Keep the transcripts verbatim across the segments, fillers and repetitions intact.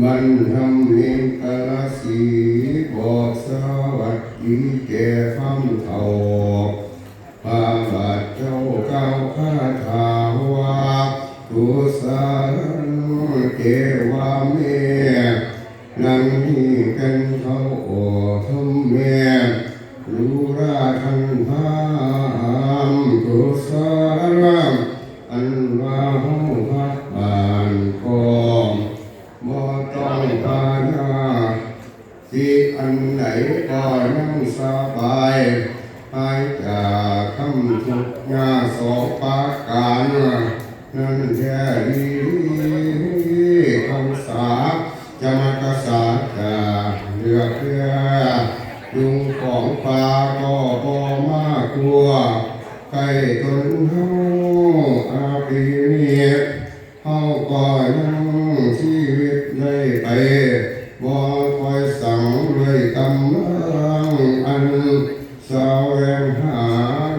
บรรทำเมตตาสีบอกสวัสดีแก่พร่ำเฒ่า พระบาทเจ้ากล่าวคาถาว่า กุศลเกวาเม ดังนี้เป็นเขาออกทำแม่ รู้ราทันพามกุศล อันว่าเฮาพระบ้านก็บ่ต้องปายา สิอันไหนก็ยังสบาย หายจากคำทุกข์ยากสองประการ นั่นแท้ดี เขาสาจะมากษาจะเลือกเพื่อ ยุงของฟ้าก็บ่มากลัว ใกล้ตนเฮาอาปีนี้ เฮาก็ยังชีวิตได้ไป บ่ค่อยสั่งด้วยกำลังอัน แสวงหา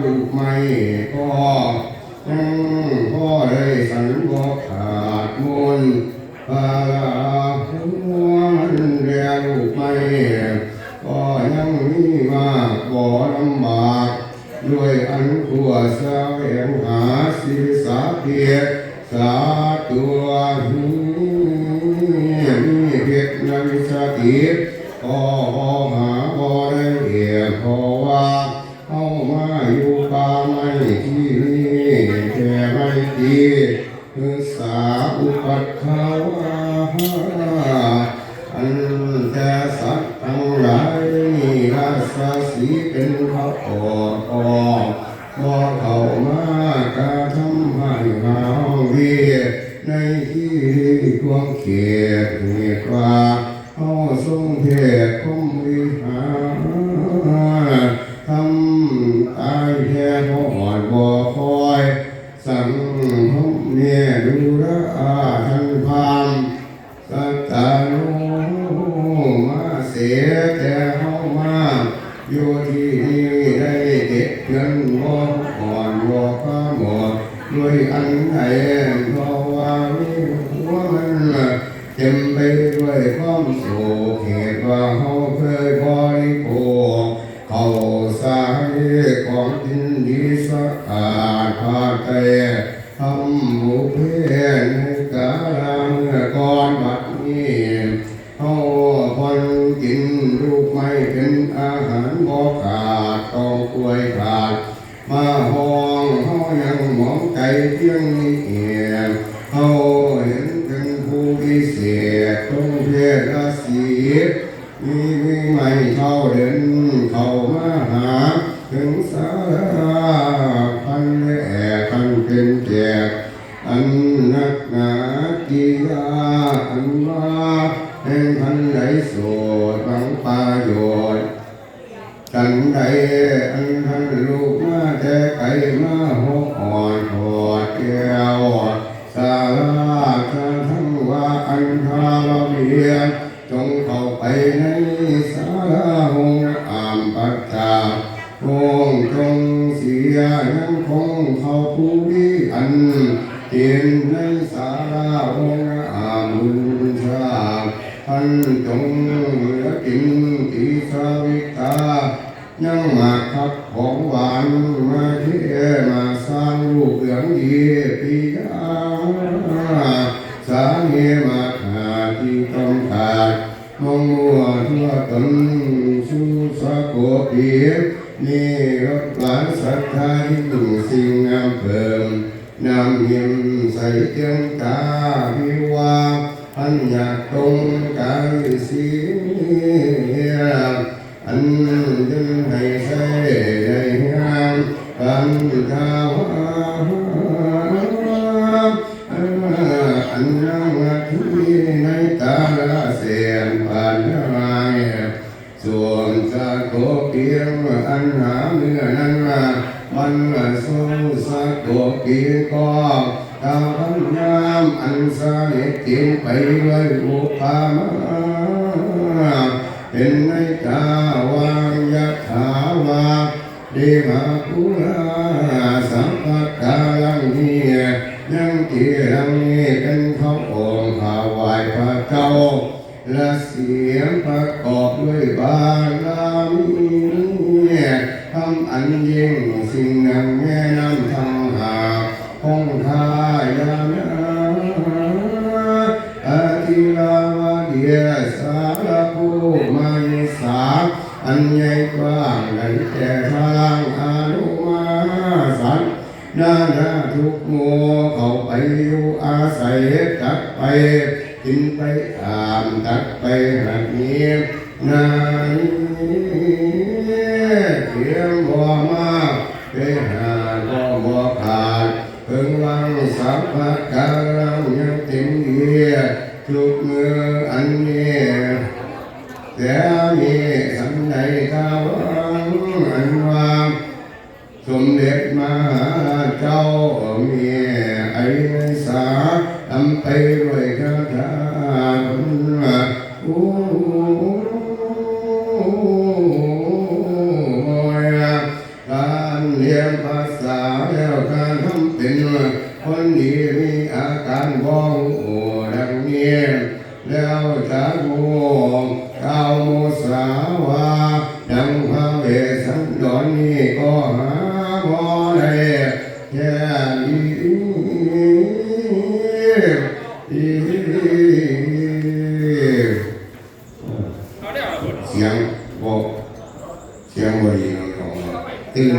ลูกไม้ก็ยังพอได้สันบ่ขาดมูล ภาระหัวมันแด่ลูกไม้ ก็ยังมีมากบ่ลำบาก ด้วยอันทั่วแสวงหาสิริสาเพียร สาตัวนี้มีเพชรในสถิต ก็หาบ่ได้เอียด เพราะว่าเฮามาอยู่ป่าไม้ที่นี่แค่ไม่กี่ คือสาอุปัฏฐาวา อันแต่สัตว์ทั้งหลายนี่ราชสีห์เป็นพระปกครอง บ่เข้ามากระทำให้หาวี ในที่ควงเขตเหตุว่า เฮาทรงเทศน์พรหมวิหาร ทำตายแท้บ่อ่อนบ่คอย สังพรหมเมรุราทันพาม สัตตาโนมาเส แต่เฮามาอยู่ที่นี่ได้เจ็ดเดือนบ่อ่อนบ่ความหมด ด้วยอันไหน เพราะว่ามีหัวมันเต็มไปด้วยความโศก เหตุว่าเฮาเคยบริโภคข้าวสาลีของกินดีสะอาด ผ้าไตร ทำบุพเพในกาลเมื่อก่อน บัดนี้เฮาผ่อนกินลูกไม้เป็นอาหารบ่ขาด ต้องกล้วยขาด มาห้องเฮายังหมองใจเพียงนี้ เฮาเห็นเป็นผู้วิเศษ ทรงเพศละสี มีวิไมเท่าเดินเข้ามาหา ถึงสาราพันแลพันเป็นแจก อันนักหนากิยา อันว่าแห่งพันไหลโสดหวังประโยชน์ ฉันใดอันท่านลูกมาแต่ไกลมาหกอ่อนทอดแก้ว สาราจะทั้งว่าอันทารเวียน จงเข้าไปในศาลาห้องน้ำปัจจาโคงจงเสียยังคงเข้าภูริอัน กินในศาลาห้องน้ำบุญชา ท่านจงเหลือกินตีสาวิตา ยังหมากผักของหวานมาเทมาสร้างลูกเหลืองดีปิยา สาเนมาหาที่ต้องการ มองมัวทั่วตนสู่สะโกปี นี่รถหลานศรัทธายิ่งสิ่งงามเพิ่ม น้ำเย็นใสเตียงตาวิวา อันอยากตรงกายเสีย อันยืนให้ใส่ในงามกันทาวา อันนั่งที่ในตาละเสียนปานนาย ส่วนสะโกเปียงอันหาเมื่อนั้นมา มันมาสู่สะโกเปียงก็ ตาพันยามอันสาเหตุเต็มไปด้วยอุปามา เป็นในตาวางยะถาวา เดวาภูราสังกัตตาลังนี้ ยังที่ลังนี้เป็นเขาองค์ถวาย พระเจ้า และเสียงประกอบด้วยบารมี ทำอันยิ่งสิ่งหนึ่งแม่น้ำทั้งห้า คงคายานา อธิราวดี สารภูมิสา อันใหญ่กว้างได้แก่ทางอนุมาสัน นานาทุกหมู่เข้าไปอยู่อาศัย ตักไปกินไปอาบ ตักไปหัดนี้ นานี้เพียงบ่มาก ไปหาก็บ่ขาด เพิ่งวังสัพพะการังยังเต็มเอียทุกมืออันนี้ แต่มีสันใดทาวังอันว่า สมเด็จมหาเจ้ามีไอสาทำไปด้วยคาถาคุณว่า โอ้ย การเรียนภาษาแล้วการทำเป็นคนดีมีอาการบ่ฮู้ดังนี้ แล้วจะฮู้กล่าวมุสาวา ดังพระเวสสันดรนี้ก็หาบ่ได้แค่นี้ เสียงบ่ เสียงบ่ดีเนาะ ตื่น